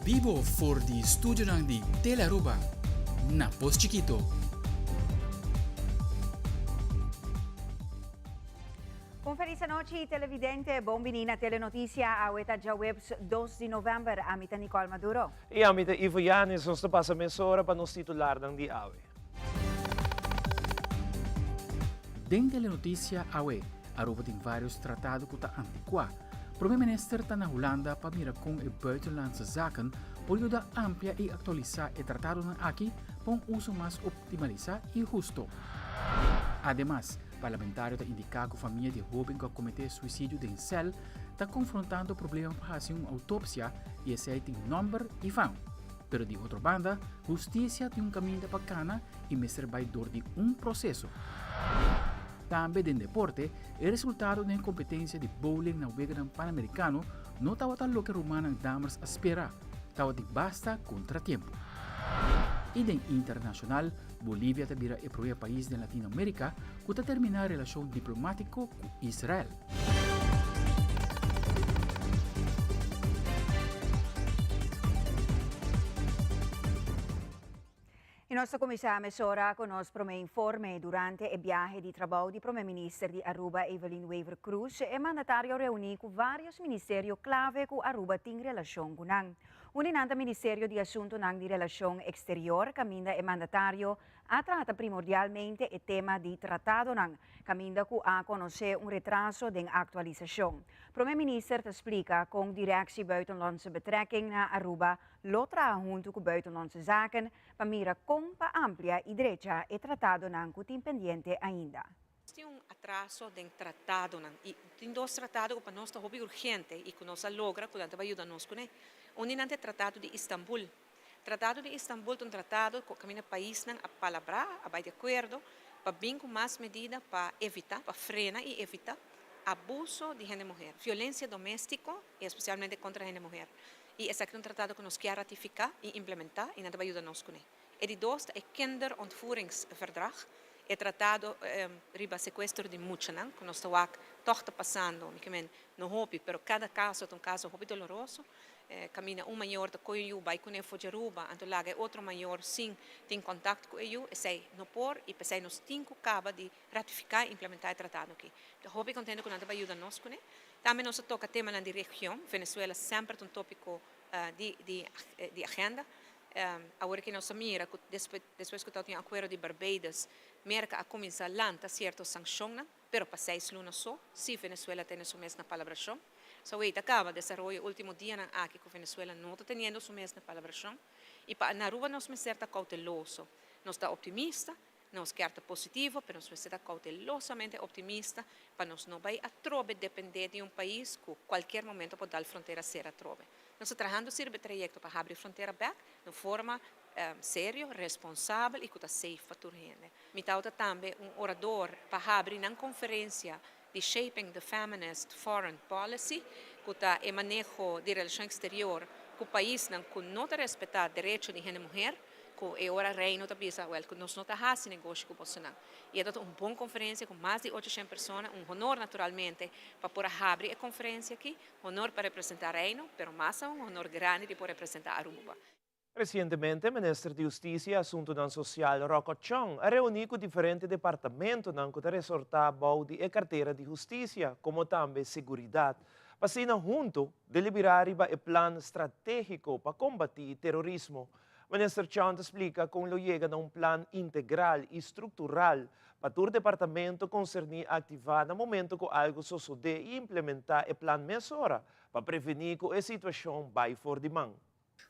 Bibo for di studionan di Telearuba na Pos Chikito. Un feliz anochi televidente, bon bini na Telenoticia, awe ta djaweps 2 di november, ami ta Nicole Maduro. I ami ta Ivo Yanes, nos ta pasa mesora pa nos titularnan di awe. Den Telenoticia awe, Aruba tin varios tratado cu ta anticua. Prome Minister ta na Hulanda pa mira con e Buitenlandse Zaken por yuda amplia y actualisa e tratadonan aki pa un uso mas optimalisa y husto. Ademas, parlamentario ta indica cu famia di hoben cu a comete suicidio den cel ta confrontando problema pa haci un autopsia y esey tin nomber y fam. Pero di otro banda, husticia tin un caminda pa cana y mester bay door di un proceso. Tambe den deporte, e resultado den e competencia di bowling na Weganan Panamericano no tabata loke rumannan Dammers a spera, tabatin basta contratiempo. Y den internacional, Bolivia ta bira e prome pais den Latinoamerica cu ta termina relacion diplomatico cu Israel. Y nos ta cuminsa mesora cu nos prome informe. Durante e biahe di trabou di Prome Minister di Aruba Evelyn Wever-Croes, e mandatario a reuni cu varios ministerio clave cu Aruba tin relacion cu nan. Un di nan ta Ministerio di Asuntonan di Relacion Exterior, caminda e mandatario a trata primordialmente e tema di tratadonan, caminda cu a conoce un retraso den actualisacion. Prome Minister ta splica con Directie Buitenlandse Betrekking na Aruba Lo traha huntu ku Buitenlandse Zaken pa mira kon pa amplia i drecha e tratadonan ku tin pendiente ainda. Tin un atraso den tratadonan i tin dos tratado ku pa nos ta hopi urgente i ku nos a logra ku nan ta bai yuda nos kuné. Un di nan ta e Tratado di Istanbul. Tratado di Istanbul ta un tratado ku kaminda paisnan a palabrá, a bai di akuerdo pa bin ku mas medida pa evitá, pa frena i evitá abuso di hende muher, violensia doméstiko i espesialmente kontra hende muher. I esaki ta un tratado ku nos kier ratifiká i implementá i nan ta bai yuda nos kuné. E di dos ta e Kinderontvoeringsverdrag, e tratado riba sekuestro di muchanan ku nos ta wak tòg ta pasando, mi ke men no hopi, pero kada kaso ta un kaso hopi doloroso. Kaminda un mayor ta kohe un yu bai kuné for di Aruba anto laga e otro mayor sin tin kontakt ku e yu, esei no por i p'esei nos tin ku kaba di ratifiká i implementá e tratado aki. Mi ta hopi kontento ku nan ta bai yuda nos kuné. Tambe nos a toka temanan di region. Venezuela semper ta un topiko di di agenda. Awor ke nos a mira ku despues ku tabatin akuerdo di Barbados, Merka a kuminsá lanta sierto sankshonnan, pero pa seis luna so, si Venezuela tene su mes na palabrashon. So ei ta kaba desaroyo ultimo dianan aki ku Venezuela no ta teniendo su mes na palabrashon. I pa na Aruba nos mester ta kouteloso. Nos ta optimista, Nos kier ta positivo, pero nos mester ta cautelosamente optimista pa nos no bay atrobe depende di un pais cu cualkier momento por dal frontera cera atrobe. Nos ta trahando sirbi trayecto pa habri frontera bek den forma serio, responsabel y cu ta safe pa tur hende. Mi tawata tambe un orador pa habri nan conferencia di Shaping the Feminist Foreign Policy, cu ta e maneho di relacion exterior cu paisnan cu no ta respeta derecho di hende muher, cu e ora Reino ta bisa, wel, cu nos no ta haci negoshi cu bosonan. Y e ta un bon conferencia cu mas di ochocientos persona, un honor naturalmente pa por a habri e conferencia aki, honor pa representa Reino, pero mas aun honor grandi di por representa Aruba. Resientemente Minister di Hustisia i Asuntunan Sosial Rocco Chong a reuní ku diferente departamentonan ku ta resortá bou di e kartera di Hustisia komo tambe Seguridat pa asina huntu deliberá riba e plan stratégiko pa kombatí terorismo. Minister Chong ta splika kon lo yega na un plan integral i struktural pa tur departamento konserní aktivá na momento ku algu sosodé i implementá e plan mesora pa prevení ku e situashon bai for di man.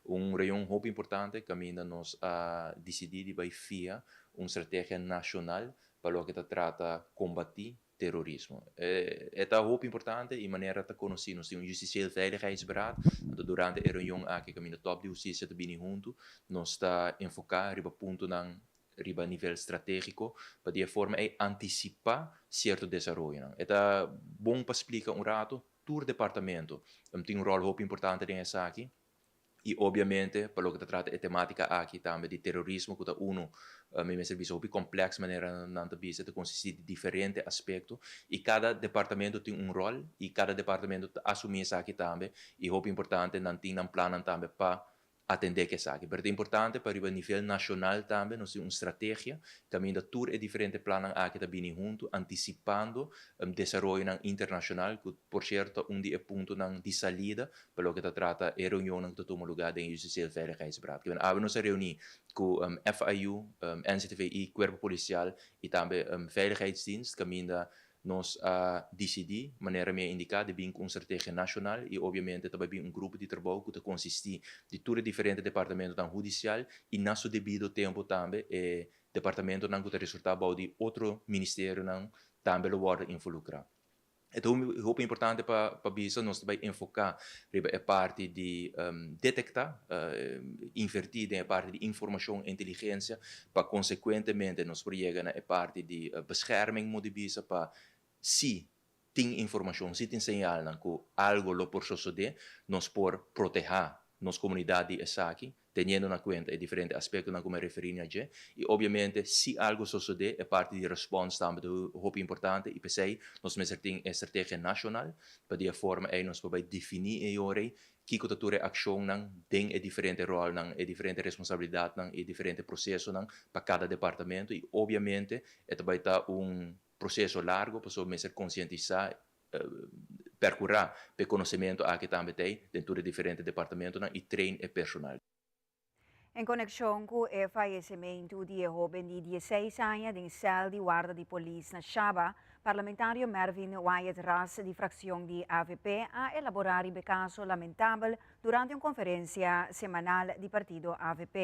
Un reunion hopi importante kaminda nos a disidí di bai fia un strategia nashonal pa loke ta trata kombatí terorismo. E ta hopi importante i manera ta konosí nos tin un Justitieel Veiligheidsberaad, anto durante e reunion aki kaminda tòp di hustisia ta bini huntu nos ta enfoká riba puntonan riba nivel stratégiko pa di e forma ei antisipá sierto desaroyonan. E ta bon pa splika un ratu Tur departamento tin un ròl hopi importante den esaki i obviamente pa loke ta trata e tematika aki tambe di terorismo ku ta unu mi mester bisa hopi kompleks manera nan ta bisa ta konsistí di diferente aspekto i kada departamento tin un ròl i kada departamento ta asumí esaki tambe i hopi importante nan tin nan plannan tambe pa. atendé ku esaki. Pero ta importante pa riba nivel nashonal tambe nos tin un strategia kaminda tur e diferente plannan aki ta bini huntu antisipando desaroyonan internashonal ku por sierto ta un di e puntonan di salida pa loke ta trata e reunionnan ku ta tuma lugá den e Justitieel Veiligheidsberaad. Kiben awe nos a reuní ku FIU, NCTV i Kuerpo Polisial i tambe Veiligheidsdienst kaminda Nos a disidí, manera mi a indiká, di bin ku un strategia nashonal i obviamente ta bai bin un grupo di trabou ku ta konsistí di tur e diferente departamentonan hudisial i na su debido tempu tambe e departamentonan ku ta resortá bou di otro ministerionan tambe lo wòrdu involukrá. E ta hopi importante pa bisa nos ta bai enfoká riba e parti di detektá, invertí den e parti di informashon, inteligensia, pa konsekuentemente nos por yega na e parti di bescherming, mo di bisa, pa si tin informashon, si tin señalnan ku algo lo por sosodé, nos por protehá nos komunidat di esaki, teniendo na kuenta e diferente aspektonan ku mi a referí na dje. I obviamente si algo sosodé, e parti di respons tambe ta hopi importante i p'esei nos mester tin e strategia nashonal pa di e forma ei nos por bai definí e ora ei kiko ta tur e akshonnan den e diferente ròlnan, e diferente responsabilidatnan i e diferente prosesonan pa kada departamento i obviamente e ta bai ta un proseso largo pasobra mester konsientisá Percurá p'e conocemento aki tambe t'ey den tur e diferente departamentonan y train e personal. En konekshon ku e fayesimentu di e hóben di dieseis aña den sèl di warda di polis na Shaba, parlamentario Mervin Wyatt Ras di frakshon di avp a elaborá riba e kaso lamentabel durante un konferensia semanal di partido avp.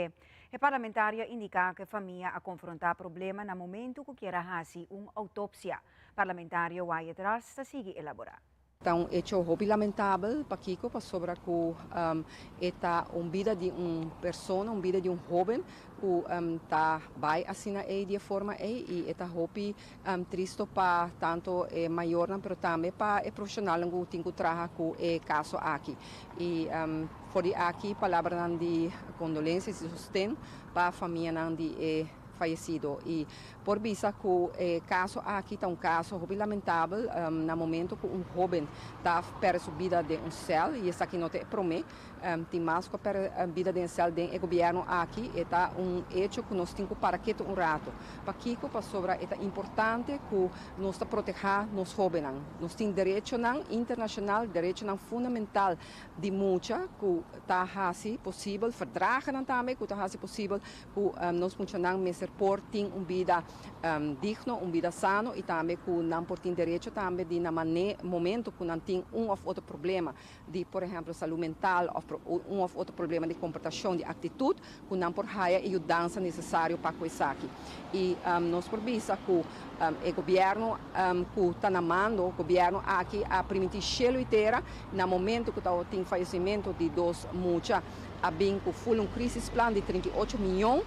E parlamentario a indiká ku e famia a konfrontá problema na momentu ku kier a hasi un outopsia. Parlamentario Wyatt Ras ta sigui elabora. Ta un hecho hopi lamentabel, pakico? Pasobra cu e ta un bida di un persona, un bida di un hoben cu ta bay asina ey di e forma ey y e ta hopi tristo pa tanto e mayornan pero tambe pa e profesionalnan cu tin cu traha cu e caso aki. Y for di aki palabranan di condolencia y sosten pa famianan di e fayecido y Por bisa cu e caso aki ta un caso hopi lamentabel na momento cu un hoben ta perde su bida den un cel y esaki no ta e prome. Tin mas cu a perde bida den cel den e gobierno aki. E ta un hecho cu nos tin cu para keto un rato. Pakico? Pasobra e ta importante cu nos ta proteha nos hobennan. Nos tin derechonan internacional, derechonan fundamental di mucha cu ta haci posibel, verdragennan tambe cu ta haci posibel ku nos muchanan mester por tin un bida digno, un bida sano i tambe ku nan por tin derecho tambe di na mane momento ku nan tin un òf otro problema di por ehèmpel salú mental òf un òf otro problema di komportashon, di aktitut, ku nan por haya e yudansa nesesario pa ku esaki. I nos por bisa ku e gobièrnu ku ta na mando, gobièrnu aki a primintí shelu i tera na momento ku tabatin fayesimentu di dos mucha. A bin cu full un crisisplan di 38 miyon.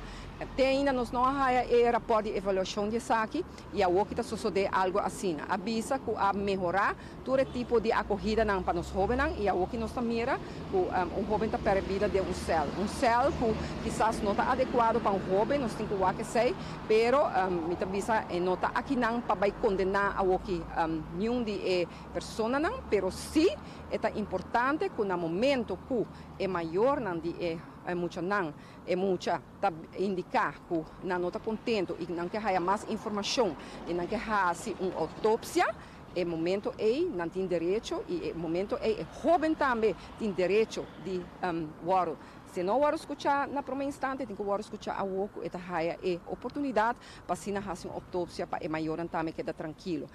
Te ainda nos no a haya e rapport di evaluacion di esaki y awo ki ta sosode algo asina. A bisa cu a mehora tur e tipo di acogidanan pa nos hobennan y awo ki nos ta mira cu un hoben ta perde bida den un cel. Un cel cu kisas no ta adecuado pa un hoben, nos tin cu wak esey, pero mi ta bisa e no ta akinan pa bay condena awo ki niun di e personanan, pero si e ta importante cu na momento cu E mayornan di e muchanan, e mucha ta indiká ku nan no ta kontentu i nan ke haya mas informashon i nan ke hasi un outopsia, e momento ei nan tin derecho i e momento ei e hóben tambe tin derecho di wòrdu. Si e no wòrdu skuchá na promé instante, e tin ku wòrdu skuchá awor ku e ta haya e oportunidat pa asina hasi un outopsia pa e mayornan tambe keda trankilo.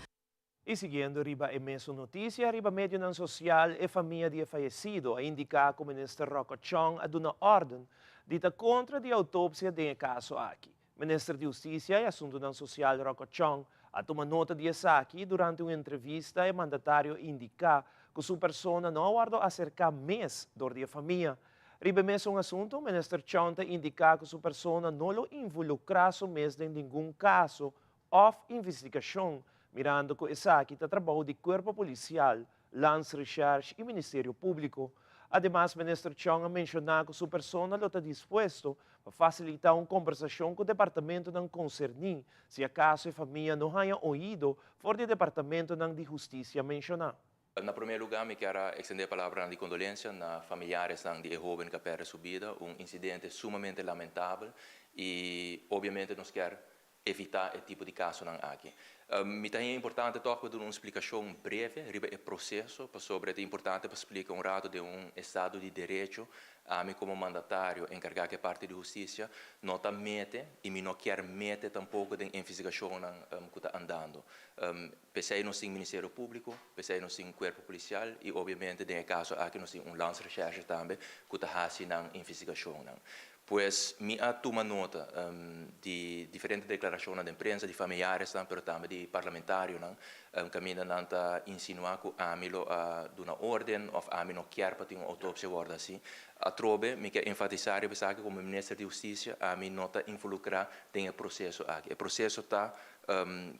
Y siguiendo riba e mesun noticia, riba medionan social e famia di e fayecido a indica cu Minister Rocco Chong a duna orden di ta contra di autopsia den e caso aki. Minister di Husticia y Asuntonan Social Rocco Chong a tuma nota di esaki y durante un entrevista e mandatario indica cu su persona no a wordo acerca mes dor di e famia. Riba e mesun asunto, Minister Chong ta indica cu su persona no lo involucra su mes den ningun caso òf investigashon, mirando ku esaki ta trabou di Kuerpo Polisial, Landsrecherche i Ministerio Públiko. Ademas Minister Chong a menshoná ku su persona lo ta dispuesto pa fasilitá un kombersashon ku departamentonan konserní si akaso e famia no haña oido for di e departamentonan di hustisia menshoná. Na promé lugá mi kier a ekstendé palabranan di kondolensia na familiaresnan di e hóben ku a pèrdè su bida, un insidente sumamente lamentabel i obviamente nos kier evitá e tipo di kasonan aki. Mi ta haña importante tòg pa duna un splikashon breve riba e proseso, pasobra e ta importante pa splika un rato den un estado di derecho ami komo mandatario enkargá ku e parti di hustisia no ta mete i mi no kier mete tampoko den investigashonnan ku ta andando. P'esei nos tin Ministerio Públiko, p'esei nos tin Kuerpo Polisial i obviamente den e kaso aki nos tin un Landsrecherche tambe ku ta hasi nan investigashonnan. Pues mi a tuma nota di diferente deklarashonnan den prensa di familiaresnan pero tambe di parlamentarionan kaminda nan ta insinuá ku ami lo a duna órden òf ami no kier pa tin un outopsia wòrdu hasi. Atrobe mi ke enfatisá riba esaki komo Minister di Hustisia ami no ta involukrá den e proseso aki. E proseso ta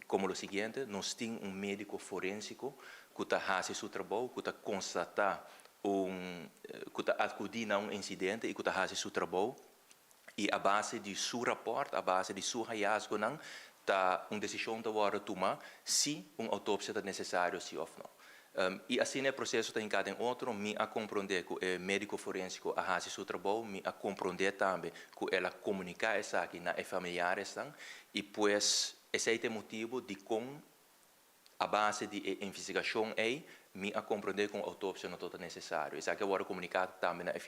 Komo lo siguiente, nos tin un médiko forénsiko ku ta hasi su trabou, ku ta konstatá un, ku ta akudí na un insidente i ku ta hasi su trabou i a base di su rapòrt, a base di su hayasgonan ta un desishon ta wòrdu tumá si un outopsia ta nesesario si òf no. I asina e proseso ta hinká den otro. Mi a komprondé ku e médiko forénsiko a hasi su trabou, mi a komprondé tambe ku el a komuniká esaki na e familiaresnan i pues esei ta e motibu dikon a base di e investigashon ei mi a komprondé ku un outopsia no tabata nesesario. Esaki a wòrdu komuniká tambe na e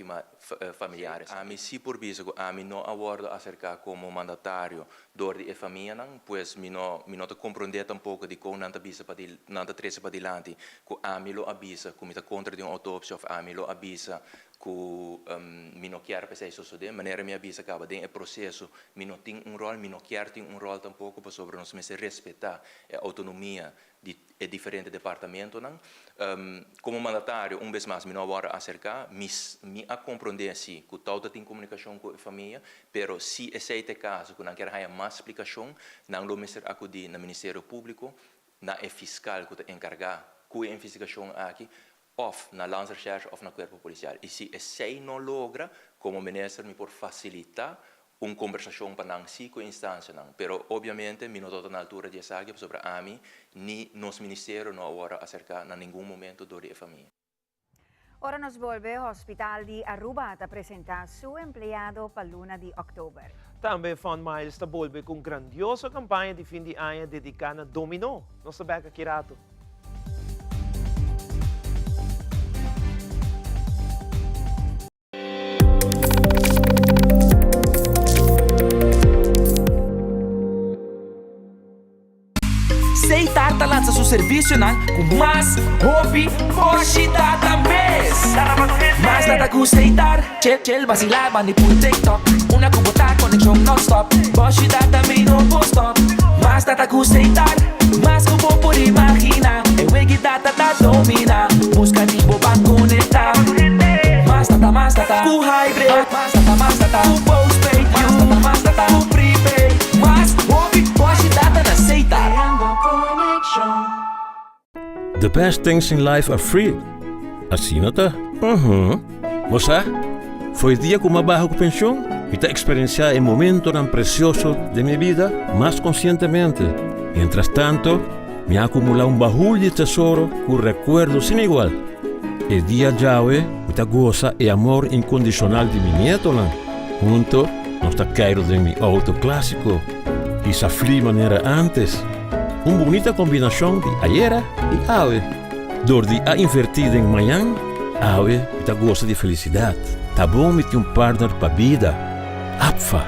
familiaresnan. Ami sí por bisa ku ami no a wòrdu aserká komo mandatario Dor di e famianan, pues mi no mi no ta komprondé tampoko dikon nan ta bisa pa di nan ta trese padilanti ku ami lo a bisa ku mi ta kontra di un outopsia òf ami lo a bisa ku mi no kier pa esei sosodé. Manera mi a bisa kaba den e proseso mi no tin un ròl, mi no kier tin un ròl tampoko pasobra nos mester respetá e outonomia di e diferente departamentonan. Komo mandatario, un bes mas, mi no a wòrdu aserká. Mi mi a komprondé si ku tou ta tin komunikashon ku e famia, pero si esei ta e kaso ku nan kier haña mas splikashon, nan lo mester akudí na Ministerio Públiko, na e fiskal ku ta enkargá ku e investigashon aki, òf na Landsrecherche òf na Kuerpo Polisial. I si esei no logra, komo minister mi por fasilitá un kombersashon pa nan sí ku e instansianan. Pero obviamente mi no tabata na altura di esaki pasobra ami ni nos ministerio no a wòrdu aserká na ningun momento dor di e famia. Ora nos bolbe, Hospital di Aruba ta presenta su empleado pa luna di october. Tambe Fun Miles ta bolbe ku un grandioso kampaña di fin di aña dediká na dominó. Nos ta bèk aki rato. Seitar ta lansa su servisionan ku mas hopi boshi data mes. Mas data ku Seitar, chel chel basila bandi puru TikTok. Una ku bo ta konekshon non-stop, boshi data mi no por stop. Mas data ku Seitar, mas ku bo por imagina. E wegi data ta domina, buska di bo ban konekta. Mas data, mas data ku hybrid, mas data, mas data ku postpaid, mas data, mas data ku prepaid. Mas hopi boshi data na Seitar. The best things in life are free. Asina ta? Uhum. Bo sa, for e dia ku m'a baha ku penshon, mi ta eksperensiá e momentonan presioso den mi bida mas konsientemente. Mientras tanto, mi a akumulá un bahul di tesoro ku rekuerdo sin igual. E dia djawe mi ta gosa e amor inkondishonal di mi nietonan. Hunto nos ta keiru den mi outo klásiko i sa fli manera ántes. Un bunita kombinashon di ayera i awe. Dor di a invertí den mañan, awe mi ta gosa di felisidat. Ta bon mi tin un partner pa bida. APFA,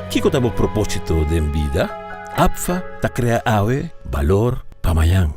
Kiko ta bo propósito den bida? APFA ta krea awe balor pa mañan.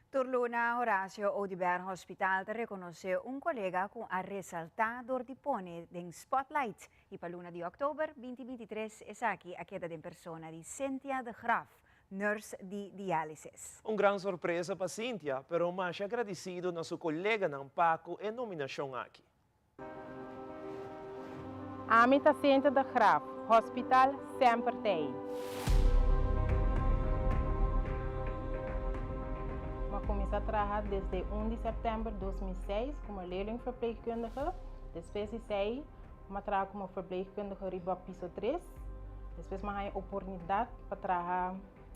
Tur luna Horacio Oduber Hospital ta reconoce un colega cu a resalta door di pone den spotlight y pa luna di october 2023 esaki a keda den persona di Cynthia de Graaf, nurse di dialysis. Un gran sorpresa pa Cynthia, pero masha agradecido na su coleganan pa cu e nominacion aki. Ami ta Cynthia de Graaf, Hospital semper t'ei. Cuminsa traha desde 1 di september 2006 como leerlingverpleegkundige. Despues di esey, mi a traha como verpleegkundige riba piso 3. Despues mi a haya oportunidad pa traha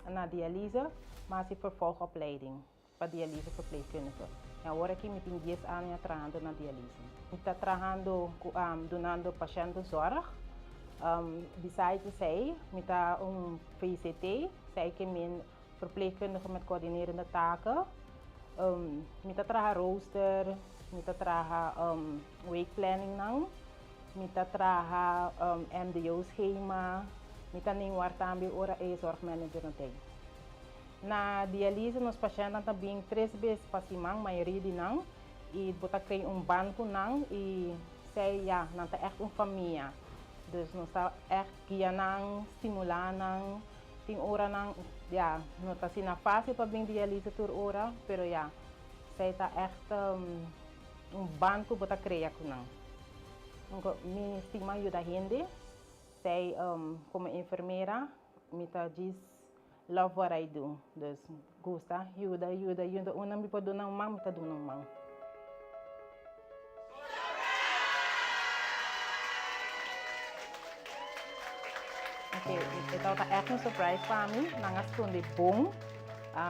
na dialyse, mi a haci vervolgopleiding pa dialyse verpleegkundige. Y awor aki mi tin 10 aña trahando na dialyse. Mi ta trahando cu dunando patiëntenzorg. Besides esey, mi ta un VCT, esey ke men verpleegkundige met coördinerende taken. Mi ta traha rooster, mi ta traha weekplanning nan, mi ta traha MDO schema, mi ta neem tambe ora e zorgmanager no t'ey. Na dialyse nos pashentnan ta bin tres bes pa siman, mayoria di nan, y bo ta crea un band cu nan y esey ya, nan ta echt un famia. Dus nos ta echt guia nan, stimula nan, tin ora nan, ya, no ta asina facil pa bin dialyse tur ora, pero ya, esey ta echt un band cu bo ta crea cu nan. Mi stima yuda hende, esey como enfermera mi ta djis love what I do. Dus gusta yuda, yuda, yuda. Unda mi por duna un man, mi ta duna un man. Ok, e tabata echt un surprise pa mi. Nan a sconde bon.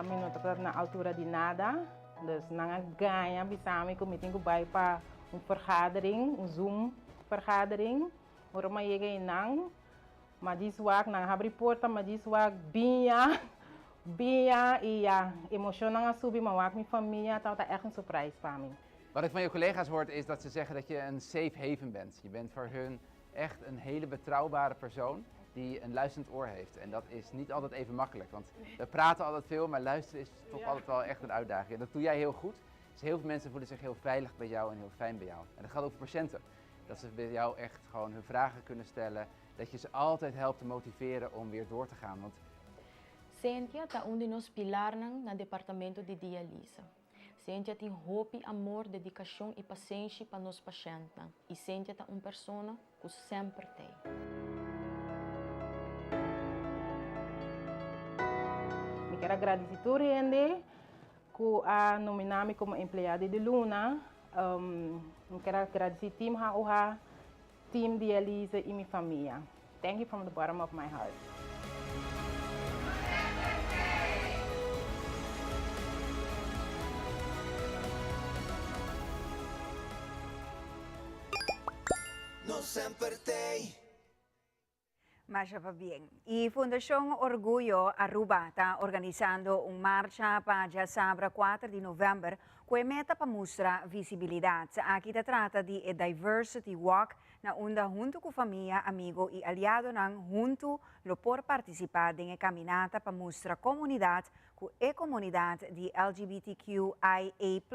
Mi no tabata na altura di nada. Dus nan a gaña bisa mi cu mi tin cu bay pa un vergadering, un Zoom vergadering. Ora mi a yega eynan, mi a djis wak, nan a habri porta, mi a djis wak biña, biña y ya, emocionnan a subi, mi a wak mi famia, tabata echt un surprise pa mi. Wat ik van je collega's hoor is dat ze zeggen dat je een safe haven bent. Je bent voor hun echt een hele betrouwbare persoon die een luisterend oor heeft. En dat is niet altijd even makkelijk, want we praten altijd veel, maar luisteren is toch altijd wel echt een uitdaging. En dat doe jij heel goed. Dus heel veel mensen voelen zich heel veilig bij jou en heel fijn bij jou. En dat gaat ook voor patiënten. Dat ze bij jou echt gewoon hun vragen kunnen stellen. Dat je ze altijd helpt te motiveren om weer door te gaan. Want Cynthia ta un di nos pilarnan na departamento di dialyse. Cynthia tin hopi, amor, dedicacion y pasenshi pa nos pashentnan. Y Cynthia ta un persona cu semper t'ey. Mi kier agradeci tur hende cu a nomina mi como empleado di luna. Mi kier agradeci Team HOH, Team Dialyse y mi famia. Thank you from the bottom of my heart. Nos semper t'ey. Masha pabien. Y Fundacion Orguyo Aruba ta organisando un marcha pa diasabra 4 di november cu e meta pa mustra visibilidad. Aki ta trata di e Diversity Walk na unda hunto cu famia, amigo y aliadonan hunto lo por participa den e caminata pa mustra comunidad cu e comunidad di LGBTQIA+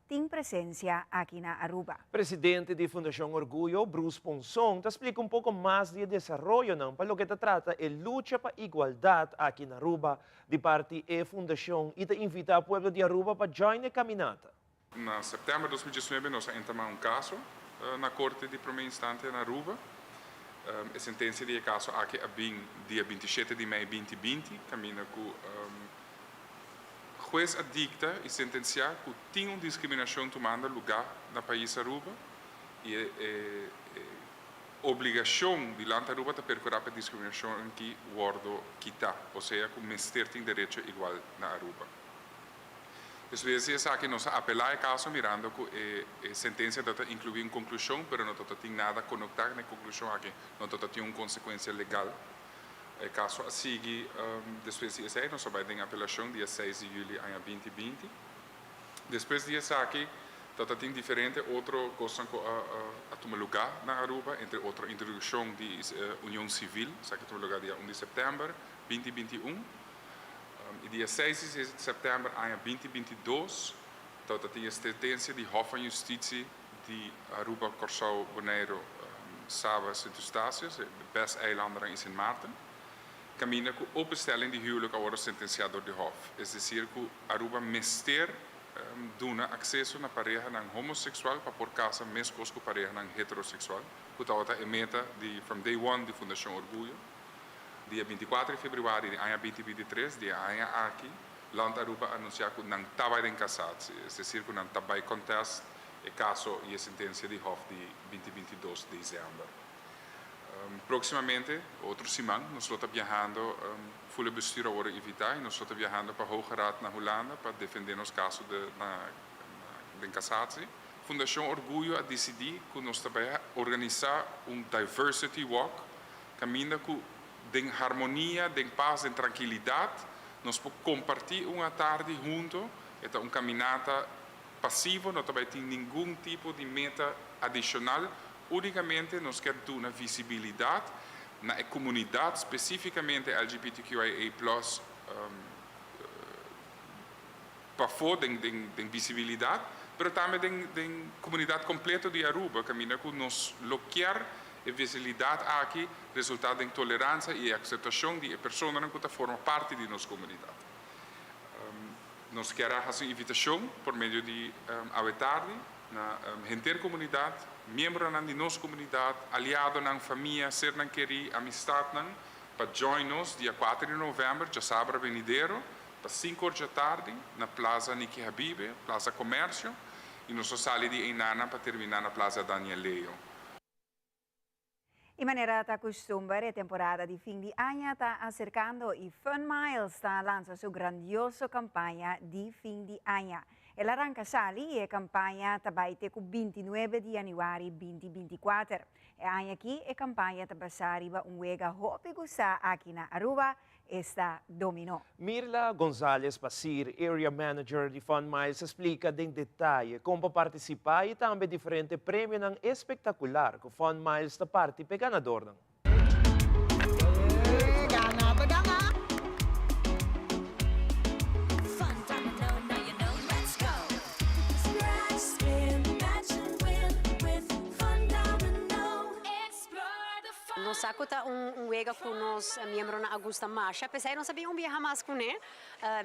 tin presencia aki na Aruba. Presidente di Fundacion Orguyo, Bruce Ponson, ta splica un poco mas di e desaroyonan pa loke ta trata e lucha pa igualdad aki na Aruba di parti e fundacion y ta invita pueblo di Aruba pa join e caminata. Na september 2019 nos a entama un caso na Corte di Prome Instancia na Aruba. E sentencia di e caso aki a bin dia 27 di mei 2020, caminda cu Hues a dicta y sentencia cu tin un discriminacion tumando luga na pais Aruba y e obligacion di Land Aruba ta percura pa e discriminacion aki wordo kita, osea cu mester tin derecho igual na Aruba. Despues di esaki nos a apela e caso mirando cu e sentencia ta ta inclui un conclusion pero no ta ta tin nada conecta na e conclusion aki, no ta ta tin un consecuencia legal. E kaso a sigui despues di esei, nos a bai den apelashon dia seis di yüli aña binti binti. Despues di esaki ta ta tin diferente otro kosnan ku a tuma lugá na Aruba, entre otro introdukshon di union sivil, esaki a tuma lugá dia un di sèptèmber binti 21. I dia seis di sèptèmber aña 2022 ta ta tin e sentensia di Hof van Justitie di Aruba, Kòrsou, Boneiru, Saba, Sint Eustatius, e bes eilandennan i Sint Maarten, kaminda ku openstelling di huwelijk a wòrdu sentensiá dor di Hof. Es desir ku Aruba mester duna akseso na parehanan homoseksual pa por kasa meskos ku parehanan heteroseksual, ku tabata e meta di from day one di Fundashon Orguyo. Dia 24 di febrüari di aña 2023, di e aña aki. Land Aruba a anuncia cu nan ta bay den cassatie, es decir cu nan ta bay contest e caso y e sentencia di Hof di binti 22 december. Proximamente, otro siman, nos lo ta biahando, full e bestuur a worde invita y nos lo ta biahando pa Hoge Raad na Hulanda pa defende nos caso de na den cassatie. Fundacion Orguyo a dicidi cu nos ta bay organisa un Diversity Walk caminda cu den harmonia, den paz, den trankilidad nos por comparti un atardi hunto. E ta un caminata pasivo, no ta bay tin ningun tipo di meta adicional, unicamente nos kier duna visibilidad na e comunidad, specificamente LGBTQIA plus, pafó den den visibilidad, pero tambe den den comunidad completo di Aruba, caminda cu nos lo kier e visibilidad aki resulta den tolerancia y aceptacion di e personanan cu ta forma parti di nos comunidad. Nos kier a haci un invitacion por medio di awe tardi na henter comunidad, miembronan di nos comunidad, aliadonan, famia, sernan keri, amistadnan, pa join nos dia cuater di november, djasabra venidero, Ta sinku or djatardi na Plaza Niki Habibe, Plaza Comercio, y nos lo sali di eynana pa termina na Plaza Daniel Leo. Y manera ta custumber e temporada di fin di aña ta acercando y Fun Miles ta lansa su grandioso campaña di fin di aña. El a ranca sali y e campaña ta bay te cu 29 di januari 2024. E aña aki e campaña ta basa riba un wega hopi gusta aki na Aruba, esta dominó. Mirla Gonzalez Basir, Area Manager di Fun Miles a splica den detaye con pa participa y tambe diferente premionan espectacular cu Fun Miles ta parti p'e ganadornan. Nos sa ku ta un wega ku nos miembronan a gusta masha, p'esei nos a bin un biaha mas kuné.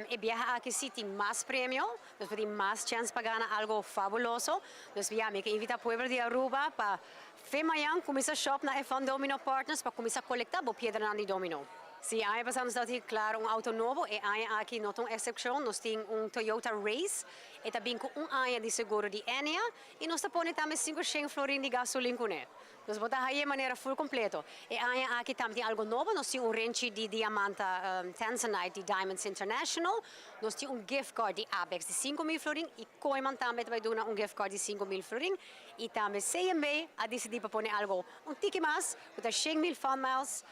E biaha aki si tin mas premio, nos por tin mas chèns pa gana algo fabuloso. Dus ya, mi ke invitá pueblo di Aruba pa fe mañan kuminsá shòp na e Fun Domino Partners pa kuminsá kolektá bo piedranan di domino. Si aña pasá nos tabatin klaro un outo nobo, e aña aki no ta un eksepshon, nos tin un Toyota Race, e ta bin ku un aña di seguro di Enea i nos ta pone tambe 500 florin di gasolin kuné. Nos bo ta haye manera full completo. E aña aki tambe tin algo nobo, nos tin un renchi di diamanta Tanzanite di Diamonds International, nos tin un gift card di Abex di 5000 florin y Kooyman tambe ta bay duna un gift card di 5000 florin y tambe CMB a dicidi pa pone algo un tiki mas cu ta 100,000 fun miles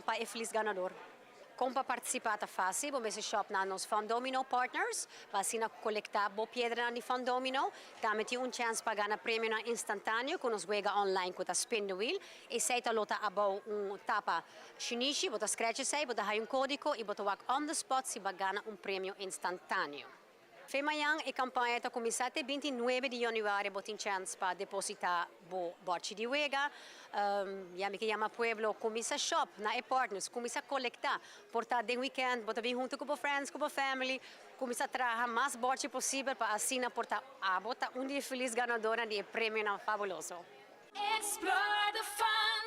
pa e feliz ganador. Kon pa partisipá ta fásil, bo mester shòp na nos Fun Domino Partners pa asina kolektá bo piedranan di Fun Domino. Tambe tin un chèns pa gana premionan instantáneo ku nos wega online ku ta Spin the Wheel. Esei ta lo ta abou un tapa shinishi, bo ta scratch esei, bo ta haña un kódigo i bo ta wak on the spot si bo a gana un premio instantáneo. Fe mañan e kampaña ta kuminsá te 29 di yanüari bo tin chèns pa depositá bo bòrchi di wega. Ya mi ke yama pueblo kuminsá shòp na e partners, kuminsá kolektá. Por ta den wikènt bo ta bin huntu ku bo friends, ku bo family, kuminsá traha mas bòrchi posibel pa asina por ta abo ta un di e felis ganadornan di e premionan fabuloso. Explore the fun,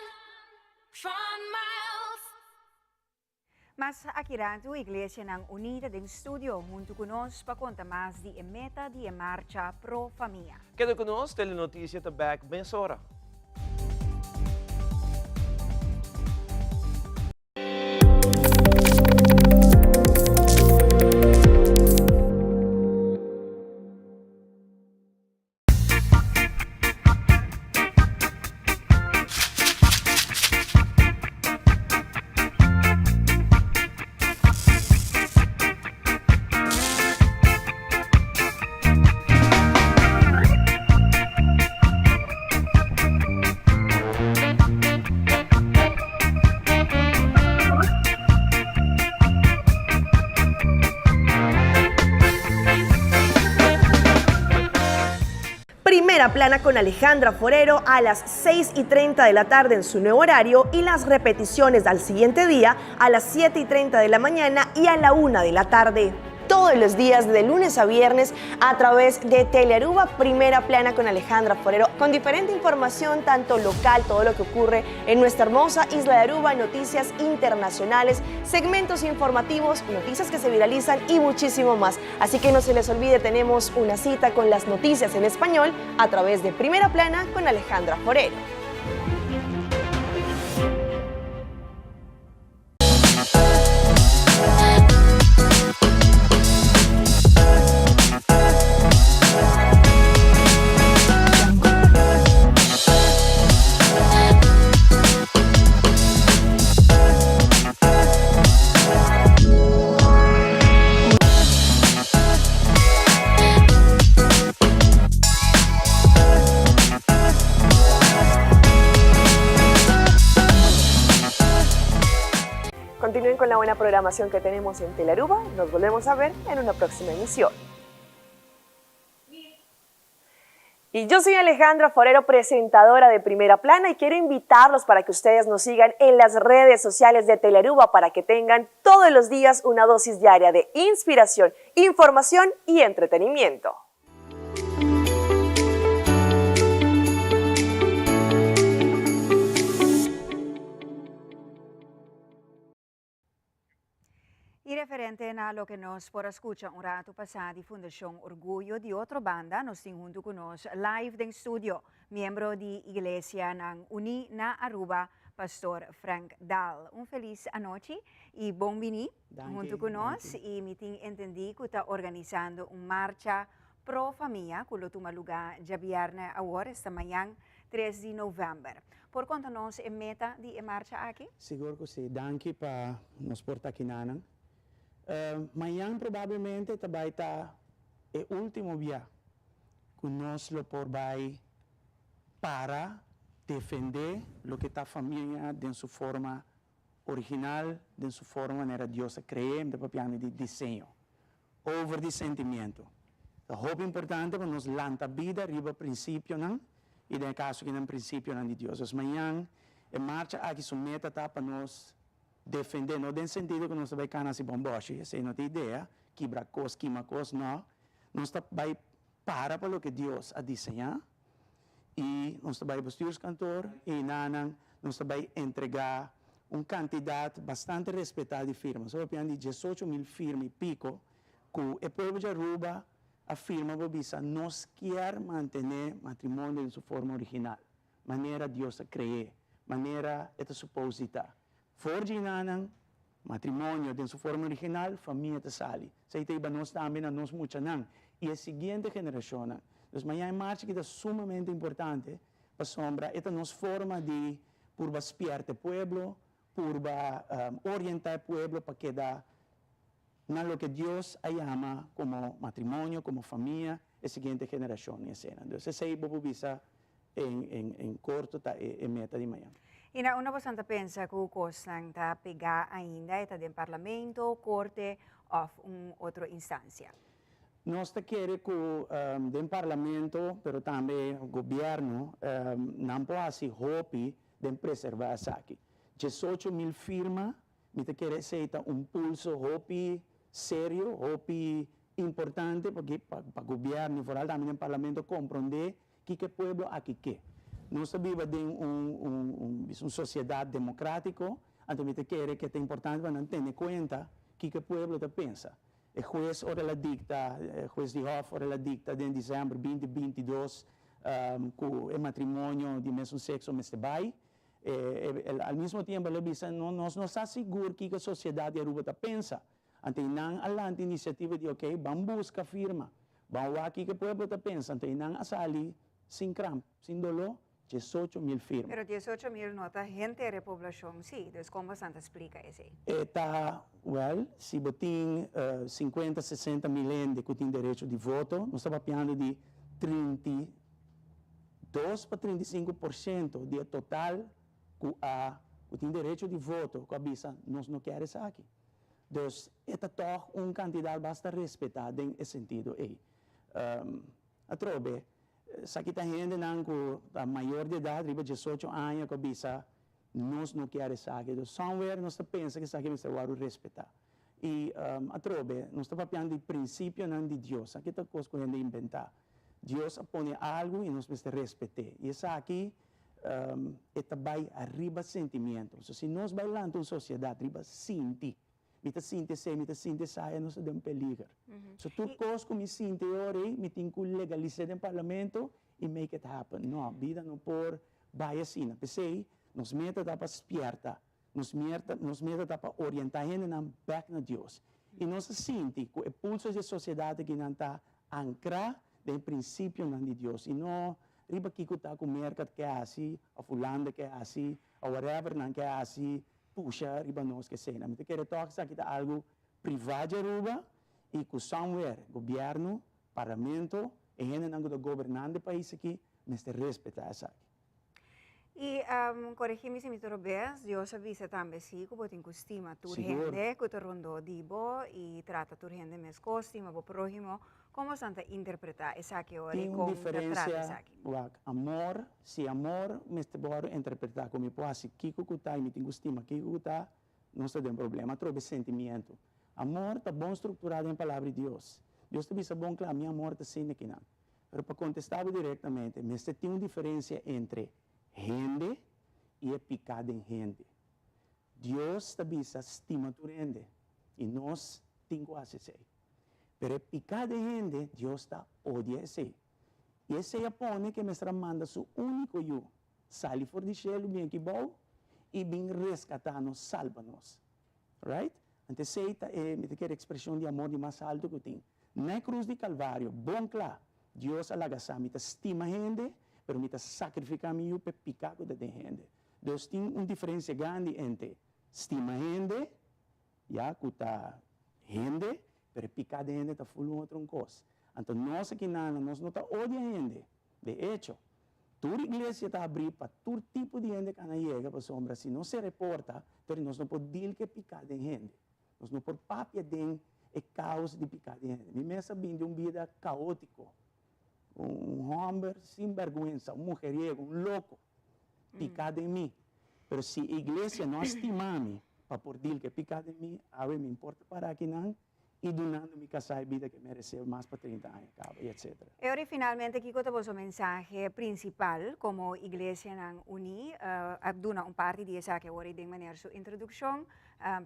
Fun Miles. Mas akiratu Iglesianan Uní ta den studio huntu ku nos pa konta mas di e meta di e marcha Pro Famia. Keda ku nos, Telenotisia ta bèk mesora. Primera Plana con Alejandra Forero a las 6 y 30 de la tarde en su nuevo horario y las repeticiones al siguiente día a las 7 y 30 de la mañana y a la 1 de la tarde. todos los días de lunes a viernes a través de Telearuba Primera Plana con Alejandra Forero, con diferente información, tanto local, todo lo que ocurre en nuestra hermosa isla de Aruba, noticias internacionales, segmentos informativos, noticias que se viralizan y muchísimo más. Así que no se les olvide, tenemos una cita con las noticias en español a través de Primera Plana con Alejandra Forero. Continúen con la buena programación que tenemos en Telaruba. Nos volvemos a ver en una próxima emisión. Y yo soy Alejandra Forero, presentadora de Primera Plana, y quiero invitarlos para que ustedes nos sigan en las redes sociales de Telearuba para que tengan todos los días una dosis diaria de inspiración, información y entretenimiento. Y referente na loke nos por a scucha un rato pasa di Fundacion Orguyo di otro banda, nos tin hunto cu nos live den studio miembro di Iglesianan Uni na Aruba, Pastor Frank Daal. Un feliz anochi y bon bini hunto cu nos. Y mi tin entendi cu ta organisando un marcha pro famia cu lo tuma luga djabierne awor, esta mañan tres di november. Por conta nos e meta di e marcha aki? Sigur cu si. Danki pa nos por ta akinanan. Mañan probablemente ta bay ta e ultimo bia cu nos lo por bay para defende loke ta famia den su forma original, den su forma manera Dios a cre'e, mi ta papiando di diseño. Over di sentimiento. Ta hopi importante pa nos lanta bida riba principionan y den e caso aki nan principionan di Dios. Dus mañan e marcha aki su meta ta pa nos defende, no den sentido cu nos ta bay cana haci bomboshi, esey no ta idea, kibra cos, kima cos, no. Nos ta bay para pa loke Dios a diseña y nos ta bay bestuurskantoor y nanan nos ta bay entrega un cantidad bastante respeta di firma. Nos ta papiando di 18.000 firma y pico cu e pueblo di Aruba a firma pa bisa nos kier mantene matrimonio den su forma original, manera Dios a cre'e, manera e ta supos di ta. For dje nanan, matrimonio den su forma original, famia ta sali. Esei ta hiba nos tambe na nos muchanan i e siguiente generashonnan. Dus maña e marcha aki ta sumamente importante pasobra e ta nos forma di purba spièrta e pueblo, purba orientá e pueblo pa keda na loke Dios a yama komo matrimonio, komo famia, e siguiente generashon i eseinan. Dus esei bo por bisa en korto ta e meta di maña. I na unda bosan ta pensa ku kosnan ta pegá ainda? E ta den parlamento, korte òf un otro instansia? Nos ta kere ku den parlamento, pero tambe gobièrnu, nan por hasi hopi den preservá esaki. 18.000 firma Mi ta kere esei ta un pulso hopi serio, hopi importante pa pa gobierno y vooral tambe den parlamento comprende kiko e pueblo aki ke. Nos ta biba den un un un bisa un sociedad democratico, anto mi ta kere ke ta importante pa nan tene cuenta kiko e pueblo ta pensa. E hues ora el a dicta, e hues di hof ora el a dicta den december binti 22 cu e matrimonio di mesun sexo mester bay, Al mismo tiempo el a bisa, no, nos no sa sigur kiko sociedad di Aruba ta pensa. Anto e nan a lanta iniciativa di ok, ban busca firma, ban wak kiko e pueblo ta pensa. Anto e nan a sali sin kramp, sin doló, 18.000 firma. Pero 18.000 no ta henter e poblacion si, dus con bosan ta splica esey? E ta, wel, si bo tin 50, 60 mil hende cu tin derecho di voto, nos ta papiando di 32 pa 35% di e total ku a ku tin derecho di voto ku a bisa nos no kier esaki. Dus e ta tòg un kantidat basta respetá den e sentido ei. Atrobe, esaki ta hendenan ku ta mayor di edat, riba 18 aña ku a bisa nos no kier esaki. Dus somewhere nos ta pensa ku esaki mester wòrdu respetá. I atrobe, nos ta papiando di prinsipionan di Dios. Aki ta kos ku hende inventá. Dios a pone algu i nos mester respet'é. I esaki e ta bai ariba sentimiento. So si nos bai lanta un sosiedat riba sinti, mi ta sinti esei, mi ta sinti esaya, nos ta den peliger. So tur kos ku mi sinti e ora ei, mi tin ku legalis'é den parlamento i make it happen. No, bida no por bai asina. P'esei nos meta ta pa spierta Nos meta, nos meta ta pa orientá hendenan bèk na Dios. I nos a sinti ku e pulso di e sosiedat akinan ta ankrá den e prinsipionan di Dios i no riba kiko ta ku Merka ke hasi òf Hulanda ke hasi òf whatever nan ke hasi pusha riba nos ke eseinan. Mi ta kere tòg esaki ta algu privá di Aruba i ku somewhere gobièrnu, parlamento, e hendenan ku ta gobernando e pais aki mester respetá esaki. I coregi mi si mi ta robes, Dios a bisa tambe si cu bo tin cu stima tur hende cu ta rondó di bo y trata tur hende mescos, stima bo prohimo. Con bosan ta interpreta esaki ora y con ta trata esaki? Wak, amor, si amor mester wòrdu interpretá ku mi por hasi kiko ku ta i mi tin ku stima kiko ku ta, nos ta den problema. Atrobe sentimiento. Amor ta bon strukturá den Palabra di Dios. Dios ta bisa bon kla, mi amor ta sinti kinan. Pero pa contesta bo directamente, mester tin un diferencia entre hende y e pica den hende. Dios ta bisa stima tur hende y nos tin cu haci esey. Pero e pica den hende, Dios ta odia esey. Y esey a pone cu e mester a manda su unico yu sali for di cielo bin aki bou y bin rescata nos, salba nos. Right? Anto esey ta e, mi ta kere, expresion di amor di mas alto cu tin. Na e cruz di Calvario, bon cla, Dios a laga sa, mi ta stima hende, pero mi ta sacrifica mi yu p'e pica cu ta den hende. Dus tin un diferencia grandi entre stima hende, ya, cu ta hende, pero e pica den hende ta ful un otro un cos. Anto nos aki nana, nos no ta odia hende. De echo, tur iglesia ta habrí pa tur tipo di hende kana yega, pasobra si nos sera e porta, pero nos no por deal ku e piká den hende. Nos no por papia den e kaos di piká di hende. Mi mes a bin di un bida kaótiko, un hòmber sin bèrgwensa, un mujeriego, un loko, piká den mi. Pero si iglesia no a stima mi pa por deal ku e piká den mi, awe mi por ta pará akinan i dunando mi kasá e bida ke meresé mas pa 30 aña kaba i etcetera. E ora i finalmente kiko ta boso mensahe prinsipal komo Iglesianan Uní? A duna un parti di esaki awor i den meneer su introdukshon,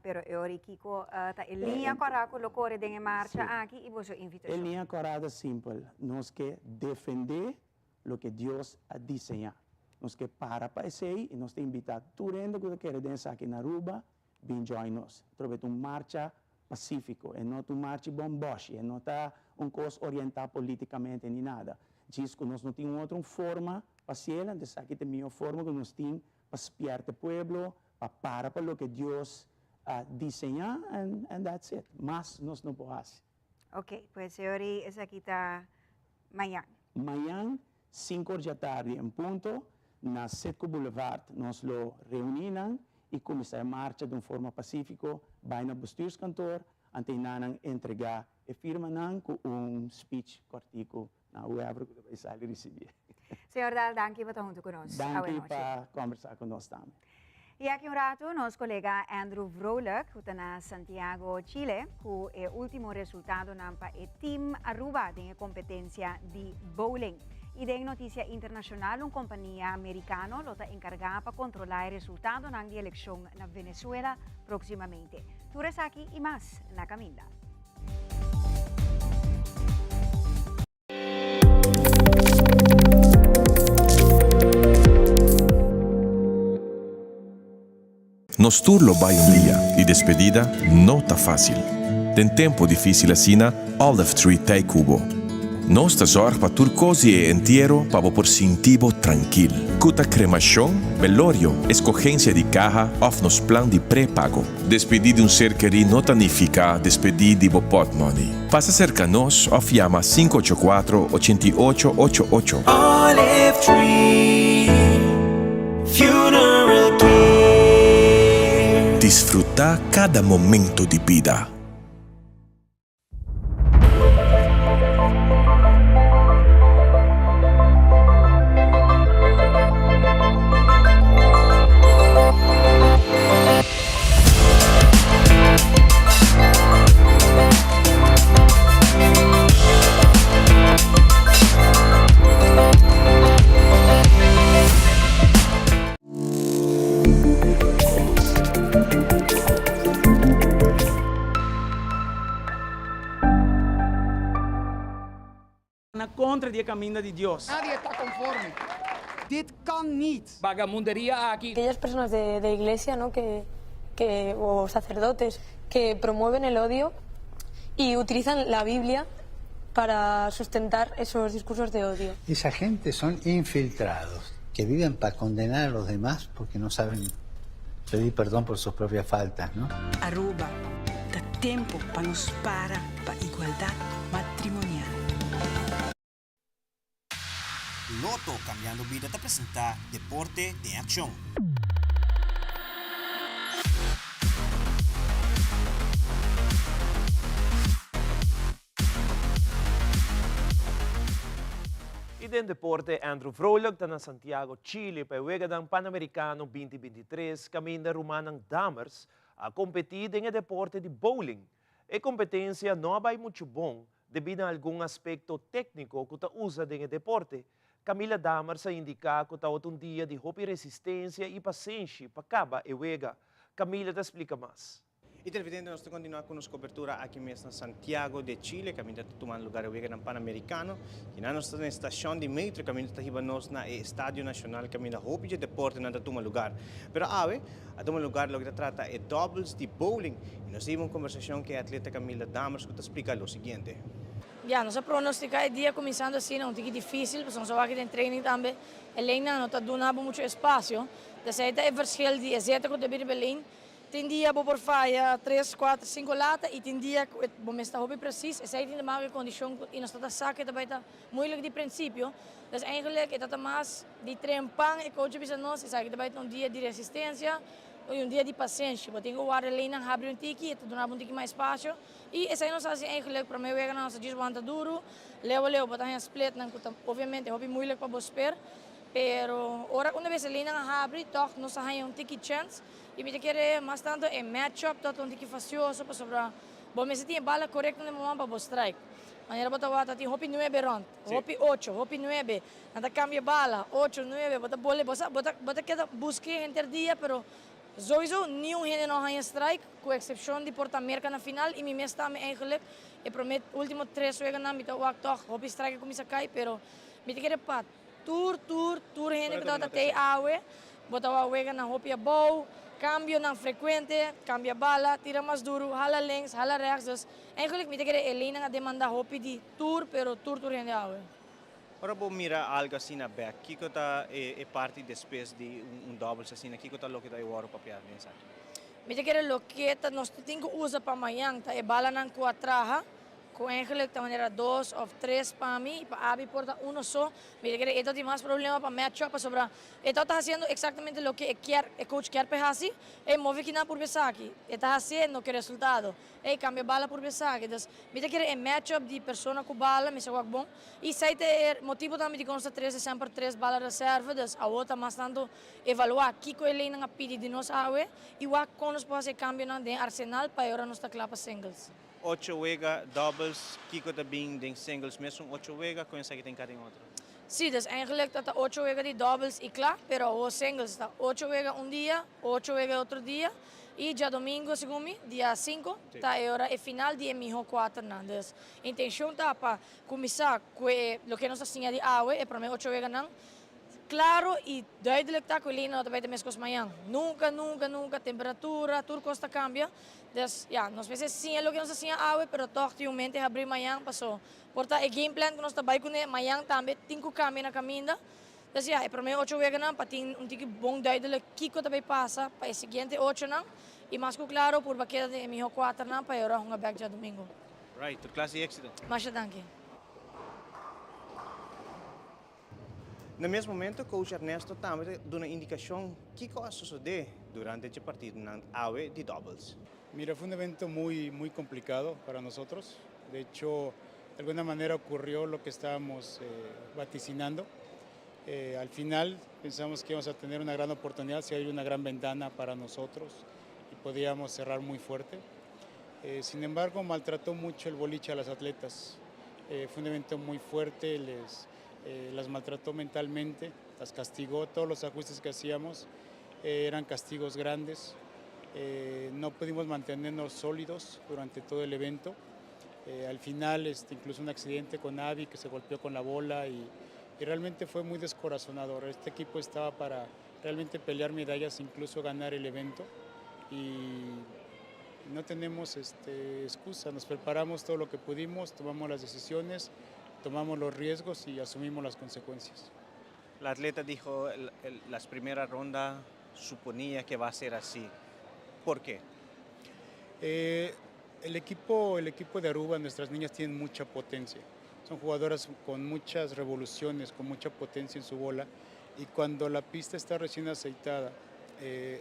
pero e ora i kiko ta e liña kòrá ku lo kore den e marcha aki i boso invitashon? E liña kòrá ta simpel, nos ke defendé loke Dios a diseñá. Nos ke para pa esei i nos ta invitá tur hende ku ta kere den esaki na Aruba bin join nos. Trobe ta un marcha pacífico, e no ta un marcha bomboshi, e no ta un cos orienta politicamente ni nada. Djis cu nos no tin un otro un forma pa haciel, anto esaki ta e miho forma cu nos tin pa spierta e pueblo, pa para pa loke Dios a diseña and and that's it. Mas nos no por haci. Ok, pues señor esaki ta mañan. Mañan Sinku or djatardi en punto, na Citgo Boulevard nos lo reuní nan i kuminsá e marcha den un forma pasífiko bai na bestuurskantoor ante nan entregá e firmanan ku un speech kòrtiku na whoever ku ta bai sali risibié. Señor Daal, danki pa ta huntu ku nos awe Danki nochi. pa kòmbersá ku nos tambe. I aki un ratu nos kolega Andrew Vrolijk ku ta na Santiago, Chile ku e ultimo resultadonan pa e Team Aruba den e kompetensia di bowling. I den notisia internashonal un kompania merikano lo ta enkargá pa kontrolá e resultadonan di elekshon na Venezuela próksimamente. Tur esaki i mas na kaminda. Nos tur lo bai un dia y despedida no ta facil. Den tempo dificil asina, Olive Tree t'ey cu bo. Nos ta zorg pa tur cos di e entiero pa bo por sinti bo trankil. Cu ta cremacion, belorio, escogencia di caha of nos plan di prepago. Despedí di un ser kerí no ta nifiká despedí di bo pòtmòni. Pasa serka nos òf yama 584 88 88. Olive Tree Funeral Care. Disfrutá kada momento di bida. Na kontra di e kaminda di Dios. Nadie ta konforme. Dit kan niet. Bagamunderia aki. Aquellas personas de, de iglesia ¿no? que, que, o sacerdotes que promueven el odio y utilizan la Biblia para sustentar esos discursos de odio. Esa gente son infiltrados, que viven para condenar a los demás porque no saben pedir perdón por sus propias faltas, ¿no? Aruba, ta tempo pa nos para pa igualdad matrimonial. Lotto Cambiando Bida ta presenta Deporte den Accion. Y den deporte Andrew Vrolijk ta na Santiago, Chile pa e Weganan Panamericano 2023 caminda rumannan Dammers a competi den e deporte di bowling. E competencia no a bay mucho bon debi na algun aspecto tecnico cu ta usa den e deporte. Camila Dammers a indica cu tawata un dia di hopi resistencia y pasenshi pa caba e wega. Camila ta splica mas. Y televidente nos ta continua cu nos cobertura aki mes na Santiago de Chile caminda ta tuma lugar e weganan Panamericano. Kinan nos ta na e stacion di metro caminda ta hiba nos na e Estadio Nacional caminda hopi dje deportenan ta tuma lugar. Pero awe a tuma lugar loke ta trata e doubles di bowling y nos ta hiba un conversacion cu e atleta Camila Dammers cu ta splica lo siguiente. Ya, nos a pronostica e dia cuminsando asina un tiki dificil pasobra nos a wak den training tambe e leinnan no ta duna bo mucho espacio. Desey ta e verschil di e zeta cu ta bira riba e lein. Tin dia bo por faya tres, kuater, sinku lata i tin dia ku bo mes ta hopi presis. Esei tin te maka ku e kondishon ku i nos ta ta sa ku e ta bai ta moeilijk di prinsipio. Dus eigenlijk e ta ta mas di tren pan e coach a bisa nos esaki ta bai ta un dia di resistensia i un dia di pasenshi. Bo tin ku warda leinan habri un tiki e ta duna bo un tiki mas espasio i esei nos a hasi eigenlijk prome weganan nos a djis wanta duru. Leu a leu bo ta haña splitnan ku ta obviamente hopi moeilijk pa bo sper pero ora una bes e leinan a habri tòg nos a haña un tiki chèns. I mi ta kere mas tanto e match up ta un tiki fastioso pasobra bo mester tin e bala korekto na e moman pa bo strike. Manera bo ta wak ta tin hopi nuebe rond, hopi ocho, hopi nuebe, nan ta kambia bala, ocho, nuebe, bo ta bole, bo sa bo ta bo ta keda busk'é henter dia pero souiso niun hende no a haña strike ku eksepshon di por ta Merka na final i mi mes tambe eigenlik e prome ultimo tres weganan mi ta wak tòg hopi strike a kuminsá kai pero mi ta kere pa Tur, tur, tur hende ku tabata tei awe, bo ta wak wega nan hopi abou, kambionan frekuente, kambia bala, tira mas duru, hala links, hala rechts, dus eigenlijk mi ta kere e leinan a demanda hopi di tur, pero tur tur hende awe. Ora bo mira algo asina bek, kiko ta e parti despues di un doubles asina, kiko ta loke ta e wòrdu papia den esaki? Mi ta kere loke ta nos tin ku usa pa mañan ta e balanan ku a traha, Cu eigenlijk ta manera dos of tres pa mi y pa Abi por ta uno so. Mi ta kere e ta tin mas problema pa match up pasobra e ta ta haciendo exactamente loke e kier, e coach kier p'e haci. Ey move kinan purba esaki, e ta hacié no ke resultado. Ey cambia bala purba esaki. Dus mi ta kere e match up di persona cu bala mester wak bon. Y esey ta e motibo tambe dicon nos ta trece semper tres bala reserve. Dus awo ta mas tanto evalua kico e leynan a pidi di nos awe y wak con nos por haci e cambionan den arsenal pa e ora nos ta cla pa singles. Ocho wega doubles, kiko ta bin den singles mesun ocho wega, kon esaki ta enka den otro? Sí, dus eigenlijk ta ta ocho wega di doubles i kla, pero awo singles ta ocho wega un dia, ocho wega e otro dia, i djadomingo segun mi, dia sinku, ta e ora e final di e miho kuaternan. Dus intencion ta pa kuminsá ku e loke nos ta siña di awe, e prome ocho weganan, Claro y duidelijk ta cu Lina no ta bay ta mescos mañan. Nunca, nunca, nunca, temperatura, tur cos ta cambia. Dus, ya, nos mester siña loke nos ta siña awe, pero toch tin un mente habri mañan paso por ta e game plan cu nos ta bay cune mañan tambe tin cu cambia na caminda. Dus ya, e prome ocho weganan pa tin un tiki bon duidelijk kico ta bay pasa pa e siguiente ochonan y mas cu claro purba keda den e miho cuaternan pa e ora hunga bek djadomingo. Right, tur clase y exito. Masha danki. Na mes momento coach Ernesto tambe ta duna indicacion kico a sosode durante dje partidonan awe di doubles. Mira, fue un evento muy, muy complicado para nosotros. De hecho, de alguna manera ocurrió lo que estábamos eh, vaticinando. Eh, al final pensamos que íbamos a tener una gran oportunidad, se abrió una gran ventana para nosotros y podíamos cerrar muy fuerte. Eh, sin embargo, maltrató mucho el boliche a las atletas. Eh, fue un evento muy fuerte, les, eh, las maltrató mentalmente, las castigó, todos los ajustes que hacíamos eh, eran castigos grandes. no pudimos mantenernos sólidos durante todo el evento. Eh, al final, este, incluso un accidente con Abby que se golpeó con la bola y, y realmente fue muy descorazonador. Este equipo estaba para realmente pelear medallas, incluso ganar el evento y no tenemos este, excusa, nos preparamos todo lo que pudimos, tomamos las decisiones, tomamos los riesgos y asumimos las consecuencias. La atleta dijo, el, el, las primera ronda suponía que va a ser así. ¿Por qué? Eh, el, equipo, el equipo de Aruba, nuestras niñas tienen mucha potencia. Son jugadoras con muchas revoluciones, con mucha potencia en su bola. Y cuando la pista está recién aceitada, eh,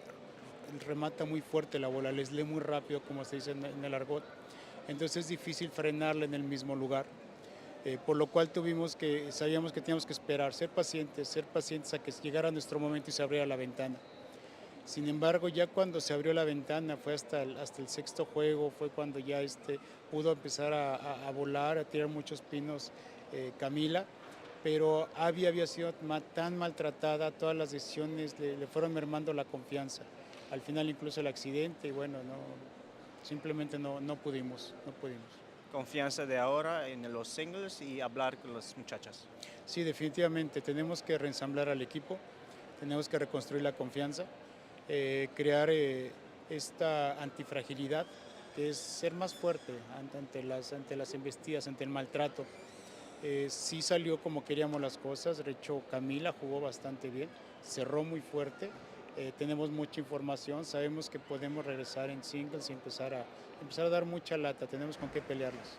remata muy fuerte la bola, les lee muy rápido, como se dice en el argot. Entonces es difícil frenarla en el mismo lugar. Eh, por lo cual tuvimos que, sabíamos que teníamos que esperar, ser pacientes, ser pacientes a que llegara nuestro momento y se abriera la ventana. Sin embargo, ya cuando se abrió la ventana, fue hasta el, hasta el sexto juego, fue cuando ya este, pudo empezar a, a, a volar, a tirar muchos pinos eh, Camila, pero Abby había sido tan maltratada, todas las decisiones le, le fueron mermando la confianza. Al final incluso el accidente, y bueno, no, simplemente no, no pudimos, no pudimos. Confianza de ahora en los singles y hablar con las muchachas. Sí, definitivamente tenemos que reensamblar al equipo, tenemos que reconstruir la confianza, eh, crear eh, esta antifragilidad, que es ser más fuerte ante, ante, las, ante las embestidas, ante el maltrato. Eh, sí salió como queríamos las cosas, de hecho Camila jugó bastante bien, cerró muy fuerte, eh, tenemos mucha información, sabemos que podemos regresar en singles y empezar a, empezar a dar mucha lata, tenemos con qué pelearles.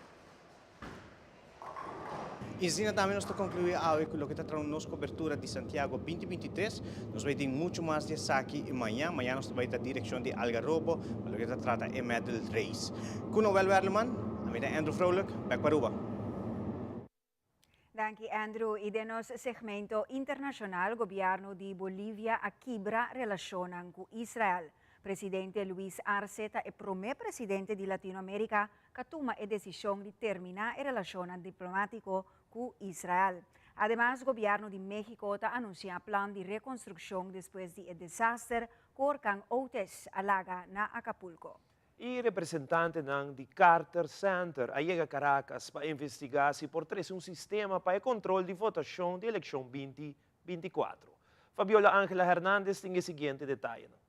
Y asina tambe nos ta conclui awe cu loke ta nos cobertura di Santiago 2023. Nos ta bay tin mucho mas di esaki mañan. Mañan nos ta bay den direccion di Algarrobo, pa loke ta trata e Medal Race. Cu Noel Werleman, ami ta Andrew Vrolijk, back pa Aruba. Danki, Andrew. Y den nos segmento internacional, gobierno di Bolivia a kibra relacion cu Israel. Presidente Luis Arce ta e prome presidente di Latinoamerica cu a tuma e decision di termina e relacion diplomatico cu Israel. Ademas, gobierno di Mexico ta anuncia plan di reconstruccion despues di e desaster cu horcan Otis a laga na Acapulco. E representantenan di Carter Center a yega Caracas pa investiga si por trece un sistema pa e control di votacion di eleccion 2024. Fabiola Angela Hernandez tin e siguiente detaye.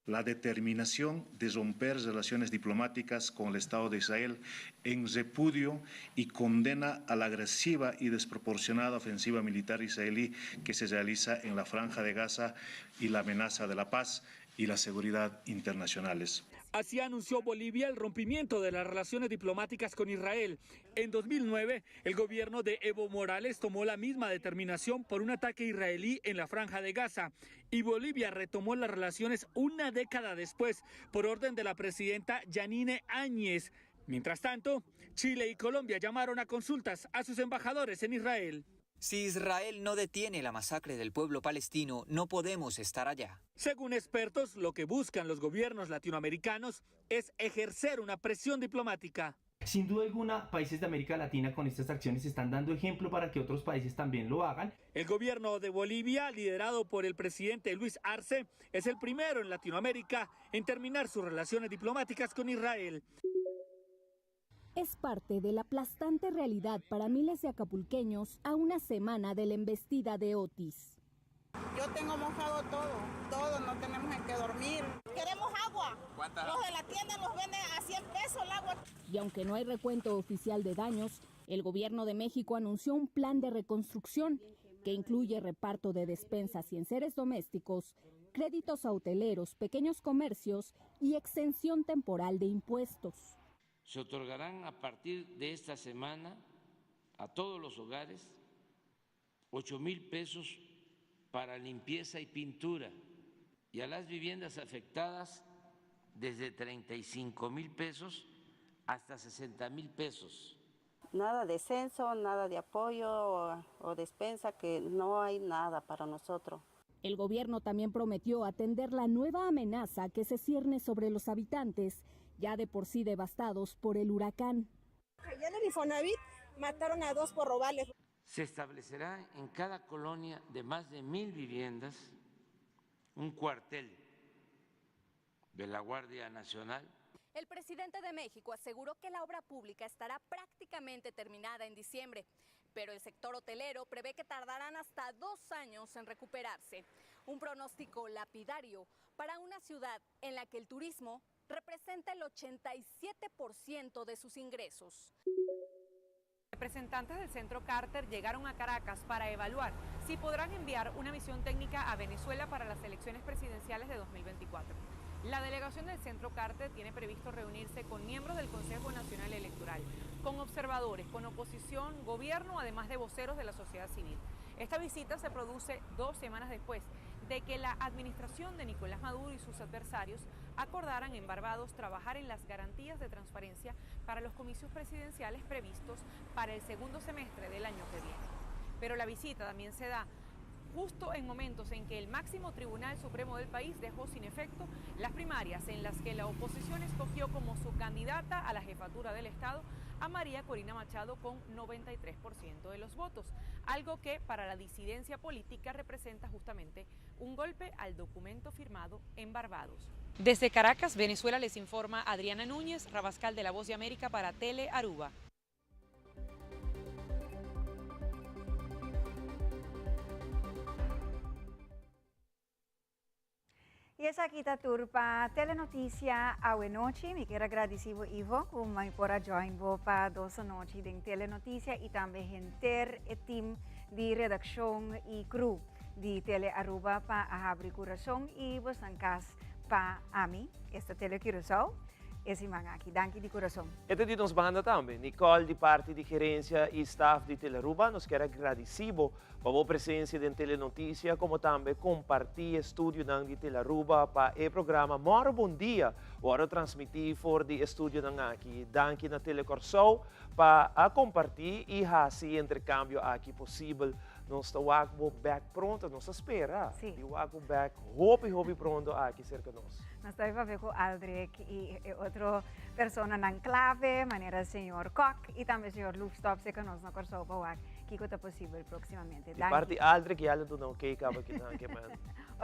La determinación de romper relaciones diplomáticas con el Estado de Israel en repudio y condena a la agresiva y desproporcionada ofensiva militar israelí que se realiza en la Franja de Gaza y la amenaza de la paz y la seguridad internacionales. Así anunció Bolivia el rompimiento de las relaciones diplomáticas con Israel. En 2009, el gobierno de Evo Morales tomó la misma determinación por un ataque israelí en la Franja de Gaza. Y Bolivia retomó las relaciones una década después por orden de la presidenta Jeanine Áñez. Mientras tanto, Chile y Colombia llamaron a consultas a sus embajadores en Israel. Si Israel no detiene la masacre del pueblo palestino, no podemos estar allá. Según expertos, lo que buscan los gobiernos latinoamericanos es ejercer una presión diplomática. Sin duda alguna, países de América Latina con estas acciones están dando ejemplo para que otros países también lo hagan. El gobierno de Bolivia, liderado por el presidente Luis Arce, es el primero en Latinoamérica en terminar sus relaciones diplomáticas con Israel. Es parte de la aplastante realidad para miles de acapulqueños a una semana de la embestida de Otis. Yo tengo mojado todo, todo, no tenemos en qué dormir. Queremos agua. Los de la tienda nos venden a 100 pesos el agua. Y aunque no hay recuento oficial de daños, el gobierno de México anunció un plan de reconstrucción que incluye reparto de despensas y enseres domésticos, créditos a hoteleros, pequeños comercios y exención temporal de impuestos. Se otorgarán a partir de esta semana a todos los hogares 8,000 pesos para limpieza y pintura y a las viviendas afectadas desde 35,000 pesos hasta 60,000 pesos. Nada de censo, nada de apoyo o despensa, que no hay nada para nosotros. El gobierno también prometió atender la nueva amenaza que se cierne sobre los habitantes, ya de por sí devastados por el huracán. Allá en el Infonavit mataron a 2 por robarles. Se establecerá en cada colonia de más de 1000 viviendas un cuartel de la Guardia Nacional. El presidente de México aseguró que la obra pública estará prácticamente terminada en diciembre, pero el sector hotelero prevé que tardarán hasta 2 años en recuperarse. Un pronóstico lapidario para una ciudad en la que el turismo representa el 87% de sus ingresos. Representantes del Centro Carter llegaron a Caracas para evaluar si podrán enviar una misión técnica a Venezuela para las elecciones presidenciales de 2024. La delegación del Centro Carter tiene previsto reunirse con miembros del Consejo Nacional Electoral, con observadores, con oposición, gobierno, además de voceros de la sociedad civil. Esta visita se produce 2 semanas después de que la administración de Nicolás Maduro y sus adversarios acordaran en Barbados trabajar en las garantías de transparencia para los comicios presidenciales previstos para el segundo semestre del año que viene. Pero la visita también se da justo en momentos en que el máximo tribunal supremo del país dejó sin efecto las primarias en las que la oposición escogió como su candidata a la jefatura del Estado a María Corina Machado con 93% de los votos, algo que para la disidencia política representa justamente un golpe al documento firmado en Barbados. Desde Caracas, Venezuela, les informa Adriana Núñez, Rabascal de La Voz de América para Tele Aruba. Y esaki ta tur pa Telenoticia awe nochi. Mi kier a gradici bo Ivo cu mi por a join bo pa dos anochi den Telenoticia y tambe henter e team di redaccion y crew di Tele Aruba pa a habri curason y bosnan cas pa ami, esta Tele Curaçao, e siman aki. Danki di curason. E ta di nos banda tambe. Nicole di parti di gerencia y staff di Tele Aruba nos kier a gradici bo pa bo presencia den Telenoticia como tambe comparti e studionan di Telearuba pa e programa Moro Bon Dia worde transmiti for di e studionan aki. Danki na Telecorsou pa a comparti y haci e intercambio aki posibel. Nos ta wak bo bek pronto, nos ta spera di wak bo bek hopi hopi pronto aki cerca nos. Nos ta papia cu Aldrich y e otro personanan clave manera señor Kok y tambe señor Loefstop cerca nos na Corsou pa wak kico ta posibel proximamente. Di parti Aldrich ya lo duna ok caba ki danki man.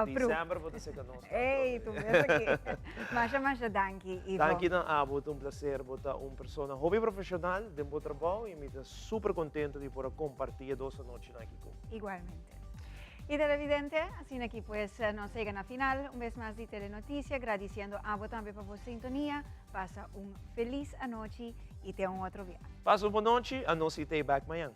December bo ta cerca nos. Ey, tu mes aki. Masha masha danki Ivo. Danki na abo, ta un placer. Bo ta un persona hopi profesional den bo trabou y mi ta super contento di por a comparti e dos anochinan aki cu bo. Igualmente. Y televidente, asina aki pues nos yega na final un bes mas di Telenoticia, gradiciendo abo tambe pa bo sintonia. Pasa un feliz anochi y te un otro bia. Pasa un bon nochi, anos y te back mañan.